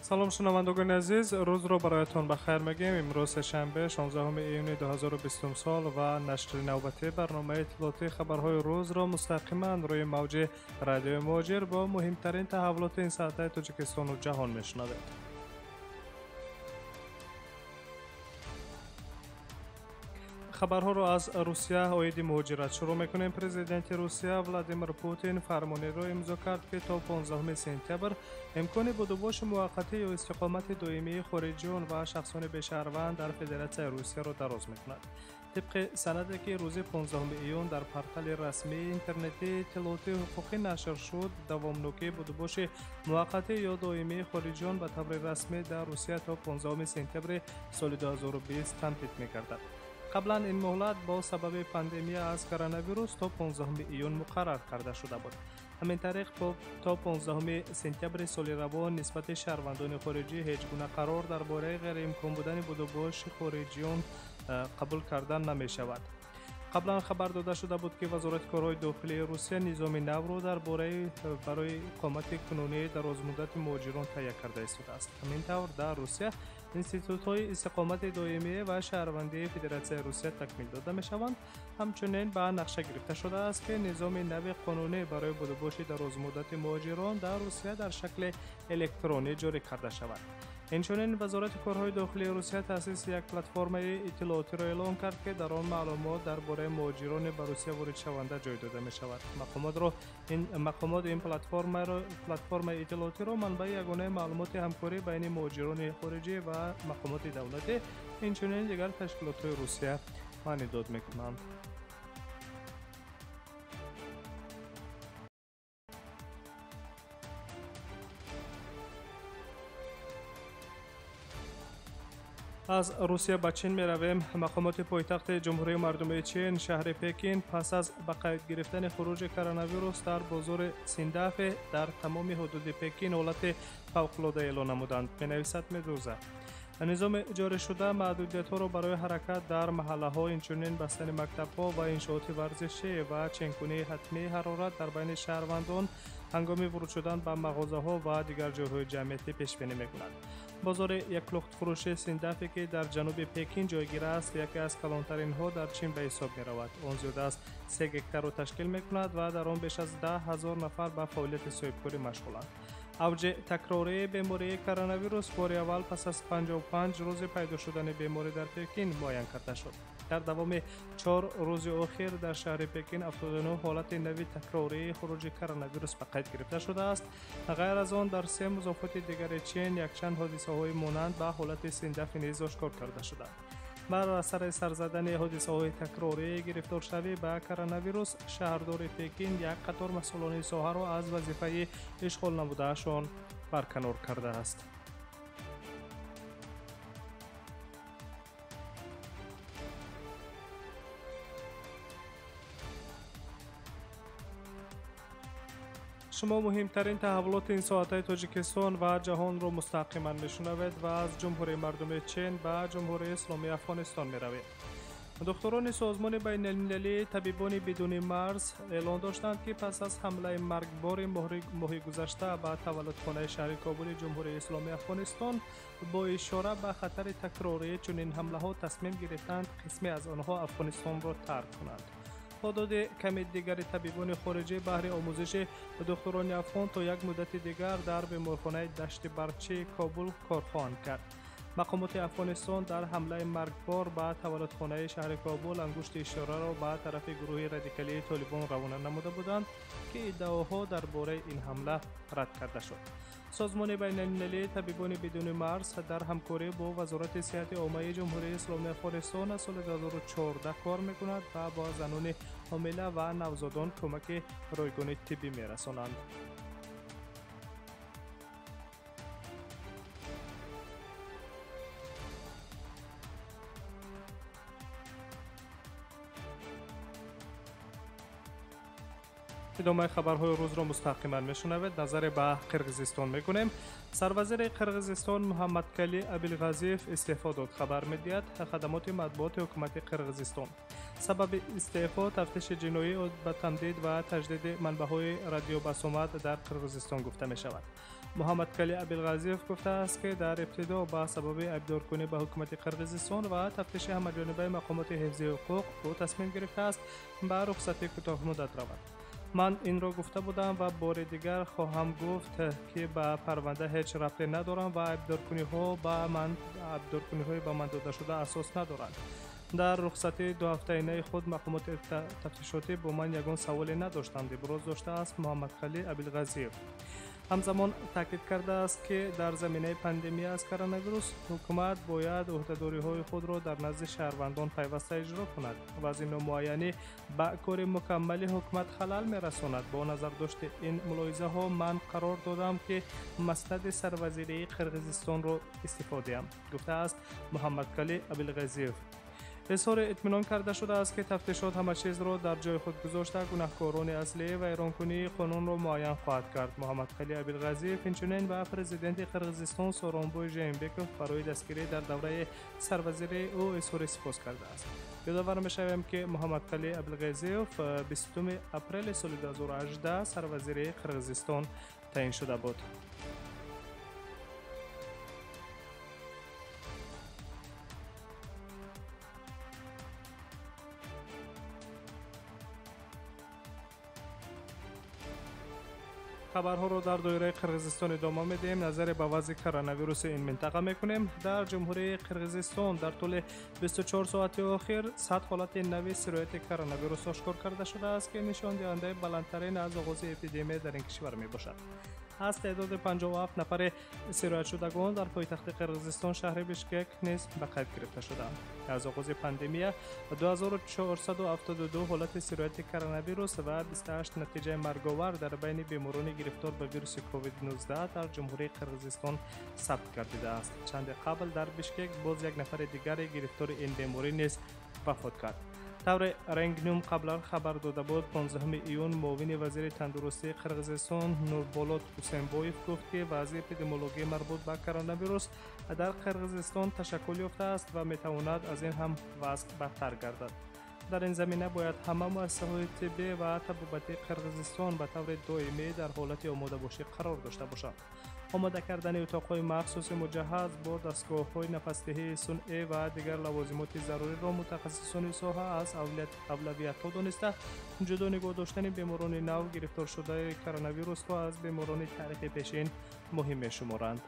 Салом шунавандагони азиз, рӯзро бароятон ба хайр мегӯем. Имрӯз сешанбе, 16 июни 2020 сол ва нашри навбатии барномаи иттилоотии хабарҳои рӯзро мустақиман рӯи мавҷи радиои Муҳоҷир бо муҳимтарин таҳаввулоти ин соатаи Тоҷикистону ҷаҳон мешунавед. Хабарҳоро аз Русия оиди муҳоҷират шурӯъ мекунем. Президенти Русия Владимир Путин фармонеро имзо кард, ки то 15 сентябр имкони будубоши муваққатӣ ё истиқомати доимии хориҷиён ва шахсони бешаҳрванд дар Федератсияи Русияро дароз мекунад. Тибқи санаде, ки рӯзи 15 июн дар портали расмии интернетии иттилоотии ҳуқуқӣ нашр шуд, давомнокии будубоши муваққатӣ ё доимии хориҷиён ба таври расмӣ дар Русия то 15 сентябри соли 2020 тамдид мегардад. Қаблан ин муҳлат бо сабаби пандемия аз коронавирус то 15 июн муқаррар карда шуда буд. Ҳамин тариқ то 15 сентябри соли равон нисбати шаҳрвандони хориҷӣ ҳеҷ гуна қарор дар бораи ғайриимкон будани будубоши хориҷиён қабул кардан намешавад. Қаблан хабар дода шуда буд, ки Вазорати корҳои дохилии Русия низоми навро дар бораи барои иқомати кунунии дарозмуддати муҳоҷирон таҳия карда истодааст. Ҳамин тавр дар Русия институтҳои истиқомати доимӣ ва шаҳрвандии Федератсияи Русия такмил дода мешаванд. Ҳамчунин ба нақша гирифта шудааст, ки низоми нави қонунӣ барои будубоши дарозмуддати муҳоҷирон дар Русия дар шакли электронӣ ҷорӣ карда шавад. Инчунин Вазорати корҳои дохилии Русия таъсиси як платформаи иттилоотиро эълон кард, ки дар он маълумот дар бораи муҳоҷирони ба Русия воридшаванда ҷой дода мешавад. Мақомот ин платформаи иттилоотиро манбаи ягонаи маълумоти ҳамкорӣ байни муҳоҷирони хориҷӣ ва мақомоти давлатӣ, инчунин дигар ташкилотҳои Русия маънидод мекунанд. Аз Русия ба Чин меравем. Мақомоти пойтахти Ҷумҳурии Мардумии Чин, шаҳри Пекин, пас аз ба қайд гирифтани хуруҷи коронавирус дар бозори Синдафе дар тамоми ҳудуди Пекин ҳолати фавқулода эълон намуданд, менависад Медуза. Низоми ҷорӣшуда маҳдудиятҳоро барои ҳаракат дар маҳаллаҳо, инчунин бастани мактабҳо ва иншооти варзишӣ ва ченкунии ҳатмии ҳарорат дар байни шаҳрвандон ҳангоми воруд шудан ба мағозаҳо ва дигар ҷойҳои ҷамъиятӣ пешбинӣ мекунад. Бозори яклухтфурӯши Синдафе, ки дар ҷануби Пекин ҷойгир аст, яке аз калонтаринҳо дар Чин ба ҳисоб меравад. Он зиёда аз 3 гектарро ташкил мекунад ва дар он беш аз 10 000 нафар ба фаъолияти соҳибкорӣ машғуланд. Авҷи такрории бемории коронавирус бори аввал пас аз 55 рӯзи пайдо шудани беморӣ дар Пекин муайян карда шуд. Дар давоми 4 рӯзи охир дар шаҳри Пекин 79 ҳолати нави такрории хуруҷи коронавирус ба қайд гирифта шудааст. Ғайр аз он, дар се музофоти дигари Чин якчанд ҳодисаҳои монанд ба ҳолати Синдафи низ ошкор карда шуданд. Бар асари сарзадани ҳодисаҳои такрории гирифторшавӣ ба коронавирус, шаҳрдори Пекин як қатор масъулони соҳаро аз вазифаи ишғол намудаашон барканор кардааст. Шумо муҳимтарин таҳаввулоти ин соатаи Тоҷикистон ва ҷаҳонро мустақиман мешунавед ва аз Ҷумҳурии Мардумии Чин ба Ҷумҳурии Исломии Афғонистон меравед. Духтурони Созмони байналмилалии табибони бидуни марз эълон доштанд, ки пас аз ҳамлаи маргбори моҳи гузашта ба таваллудхонаи шаҳри Кобули Ҷумҳурии Исломии Афғонистон, бо ишора ба хатари такрории чунин ҳамлаҳо тасмим гирифтанд қисме аз онҳо Афғонистонро тарк кунанд. Теъдоди ками дигари табибони хориҷӣ баҳри омӯзиши духтурони афғон то як муддати дигар дар беморхонаи Дашти Барчии Кобул кор хоҳанд кард. Мақомоти Афғонистон дар ҳамлаи маргбор ба таваллудхонаи шаҳри Кобул ангушти ишораро ба тарафи гурӯҳи радикалии Толибон равона намуда буданд, ки иддаоҳо дар бораи ин ҳамла рад карда шуд. Созмони байналмилалии табибони бидуни марз дар ҳамкорӣ бо Вазорати сиҳати оммаи Ҷумҳурии Исломии Афғонистон аз соли 2014 кор мекунад ва бо занони ҳомила ва навзодон кӯмаки ройгони тиббӣ мерасонанд. Идомаи хабарҳои рӯзро мустақиман мешунавед. Назаре ба Қирғизистон мекунем. Сарвазири Қирғизистон Муҳаммадкали Абилғазиев истеъфо дод, хабар медиҳад хадамоти матбуоти ҳукумати Қирғизистон. Сабаби истеъфо тафтиши ҷиноӣ ба тамдид ва таҷдиди манбаъҳои радиобасомад дар Қирғизистон гуфта мешавад. Муҳаммадқали Абилғазиев гуфтааст, ки дар ибтидо ба сабаби айбдоркунӣ ба ҳукумати Қирғизистон ва тафтиши ҳамаҷонибаи мақомоти ҳифзи ҳуқуқ ӯ тасмим гирифтааст ба рухсати кӯтоҳмуддат равад. Ман инро гуфта будам ва бори дигар хоҳам гуфт, ки ба парванда ҳеҷ рабте надорам ва айбдоркуниҳои ба ман додашуда асос надоранд. Дар рухсати дуҳафтаинаи худ мақомоти тафтишотӣ бо ман ягон саволе надоштанд, иброз доштааст Муҳаммадқали Абилғазиев. Ҳамзамон таъкид кардааст, ки дар заминаи пандемия аз коронавирус ҳукумат бояд ӯҳдадориҳои худро дар назди шаҳрвандон пайваста иҷро кунад. Вазъи номуайянӣ ба кори мукаммали ҳукумат халал мерасонад. Бо назардошти ин мулоҳизаҳо ман қарор додам, ки маснади сарвазирии Қирғизистонро истифо диҳам, гуфтааст Муҳаммадқали Абилғазиев. Изҳори итминон карда шудааст, ки тафтишот ҳама чизро дар ҷои худ гузошта, гунаҳкорони аслӣ вайронкунии қонунро муайян хоҳад кард. Муҳаммадқали Абилғазиев инчунин ба президенти Қирғизистон Сооронбой Жээнбеков барои дастгирӣ дар давраи сарвазирии ӯ изҳори сипос кардааст. Ёдовар мешавем, ки Муҳаммадқали Абилғазиев 20 апрели соли 2018 сарвазирии Қирғизистон таъин шуда буд. Хабарҳоро дар доираи Қирғизистон идома медиҳем. Назаре ба вазъи коронавируси ин минтақа мекунем. Дар Ҷумҳурии Қирғизистон дар тӯли 24 соати охир 100 ҳолати нави сирояти коронавирус ошкор карда шудааст, ки нишондиҳандаи баландтарин аз оғози эпидемия дар ин кишвар мебошад. Аз теъдоди 57 нафари сироятшудагон дар пойтахти Қирғизистон шаҳри Бишкек низ ба қайд гирифта шуданд. Аз оғози пандемия 2472 ҳолати сирояти коронавирус ва 28 натиҷаи марговар дар байни беморони гирифтор ба вируси COVID-19 дар Ҷумҳурии Қирғизистон сабт гардидааст. Чанде қабл дар Бишкек боз як нафари дигаре гирифтори ин беморӣ низ вафот кард. Тавре Ренгнюм қаблан хабар дода буд, 15 июн муовини вазири тандурустии Қирғизистон Нурболот Усенбоев гуфт, ки вазъи эпидемиологии марбут ба коронавирус дар Қирғизистон ташаккул ёфтааст ва метавонад аз ин ҳам вазъ бадтар гардад. Дар ин замина бояд ҳама муассисаҳои тиббӣ ва табобатии Қирғизистон ба таври доимӣ дар ҳолати омодабошӣ қарор дошта бошанд. Омода кардани утоқҳои махсуси муҷаҳҳаз бо дастгоҳҳои нафасдиҳии сунъӣ ва дигар лавозимоти заруриро мутахассисони соҳа аз авлавиятҳо дониста, ҷудо нигоҳ доштани беморони нав гирифторшудаи коронавирусро аз беморони таърихи пешин муҳим мешуморанд.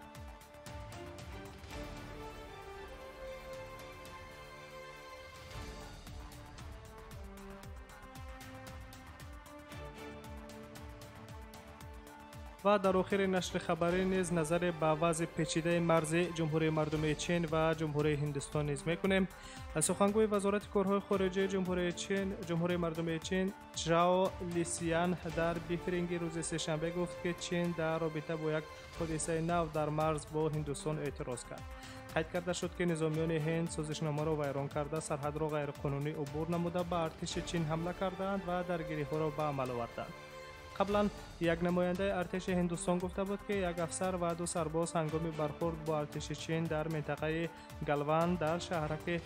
Ва дар охири нашри хабарӣ низ назаре ба вазъи печидаи марзи Ҷумҳурии Мардумии Чин ва Ҷумҳурии Ҳиндустон низ мекунем. Сухангӯи Вазорати корҳои хориҷии Ҷумҳурии Мардумии Чин Чжао Лисиян дар брифинги рӯзи сешанбе гуфт, ки Чин дар робита бо як ҳодисаи нав дар марз бо Ҳиндустон эътироз кард. Қайд карда шуд, ки низомиёни Ҳинд созишномаро вайрон карда, сарҳадро ғайриқонунӣ убур намуда, ба артиши Чин ҳамла кардаанд ва даргириҳоро ба амал оварданд. Қаблан як намояндаи артиши Ҳиндустон гуфта буд, ки як афсар ва ду сарбоз ҳангоми бархӯрд бо артиши Чин дар минтақаи Галван дар шаҳраки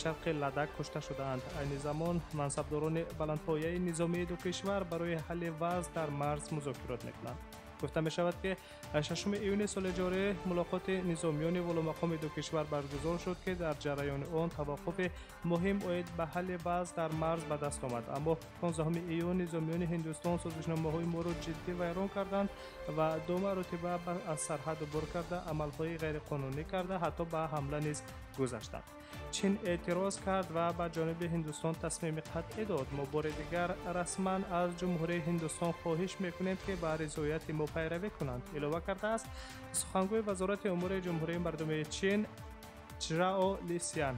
шарқи Ладак кушта шудаанд. Айни замон мансабдорони баландпояи низомии ду кишвар барои ҳалли вазъ дар марз музокирот мекунанд. Гуфта мешавад, ки 6 июни соли ҷорӣ мулоқоти низомиёни воломақоми ду кишвар баргузор шуд, ки дар ҷараёни он таваққуфи муҳим оид ба ҳалли вазъ дар марз ба даст омад. Аммо 15 июн низомиёни Ҳиндустон созишномаҳои моро ҷиддӣ вайрон карданд ва ду маротиба аз сарҳад убур карда, амалҳои ғайриқонунӣ карда, ҳатто ба ҳамла низ гузаштанд. Чин эътироз кард ва ба ҷониби Ҳиндустон тасмими қатъӣ дод. Мо бори дигар расман аз Ҷумҳурии Ҳиндустон хоҳиш мекунем, ки ба ризояти мо пайравӣ кунанд, илова кардааст сухангӯи Вазорати умури Ҷумҳурии Мардумии Чин Чжао Лисян.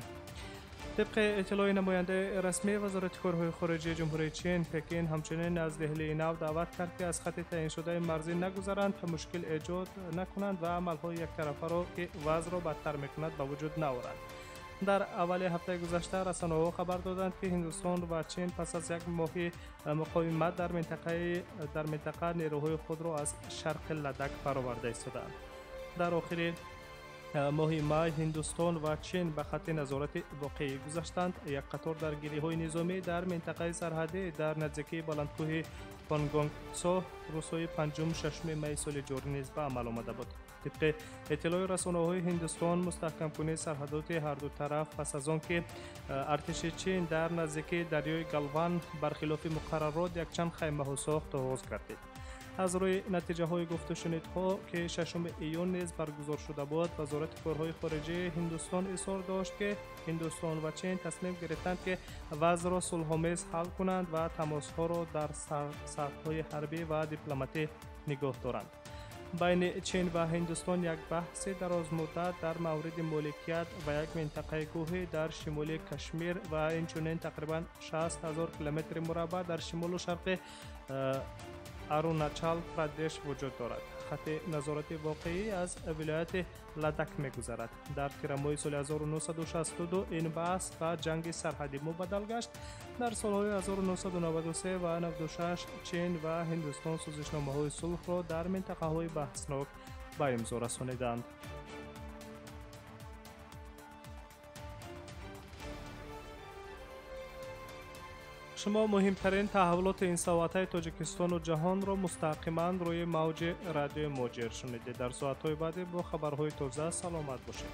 Тибқи иттилои намояндаи расмии Вазорати корҳои хориҷии Ҷумҳурии Чин, Пекин ҳамчунин аз Деҳлии Нав даъват кард, ки аз хатти таъиншудаи марзӣ нагузаранд, мушкил эҷод накунанд ва амалҳои яктарафаро, ки вазъро бадтар мекунад, ба вуҷуд наоранд. Дар аввали ҳафтаи гузашта расонаҳо хабар доданд, ки Ҳиндустон ва Чин пас аз як моҳи муқовимат дар минтақа нерӯҳои худро аз шарқи Ладак бароварда истодаанд. Дар охири моҳи май Ҳиндустон ва Чин ба хатти назорати воқеӣ гузаштанд. Як қатор даргириҳои низомӣ дар минтақаи сарҳадӣ дар наздикии баландкӯҳи Пангонг-Цо рӯзҳои 5-6 майи соли ҷорӣ низ ба амал омада буд. Тибқи иттилои расонаҳои Ҳиндустон, мустаҳкамкунии сарҳадоти ҳарду тараф пас аз он ки артиши Чин дар наздикии дарёи Галван бархилофи муқаррарот якчанд хаймаҳо сохт, оғоз гардид. Аз рӯи натиҷаҳои гуфтушунидҳо, ки 6 июн низ баргузор шуда буд, Вазорати корҳои хориҷии Ҳиндустон изҳор дошт, ки Ҳиндустон ва Чин тасмим гирифтанд, ки вазъро сулҳомез ҳал кунанд ва тамосҳоро дар сатҳҳои ҳарбӣ ва дипломатӣ нигоҳ доранд. Байни Чин ва Ҳиндустон як баҳси дарозмуддат дар мавриди моликият ва як минтақаи кӯҳӣ дар шимоли Кашмир ва инчунин тақрибан 60 ҳазор километри мураббаъ дар шимолу шарқи Аруначал Прадеш вуҷуд дорад. Хати назорати воқеӣ аз вилояти Ладак мегузарад. Дар тирамоҳи соли 1962 ин баҳс ба ҷанги сарҳадӣ мубаддал гашт. Дар солҳои 1993 ва 96 Чин ва Ҳиндустон созишномаҳои сулҳро дар минтақаҳои баҳснок ба имзо расониданд. Шумо муҳимтарин таҳаввулоти ин соатаи Тоҷикистону ҷаҳонро мустақиман рӯи мавҷи радиои Муҳоҷир шунидед. Дар соатҳои баъдӣ бо хабарҳои тоза саломат бошед.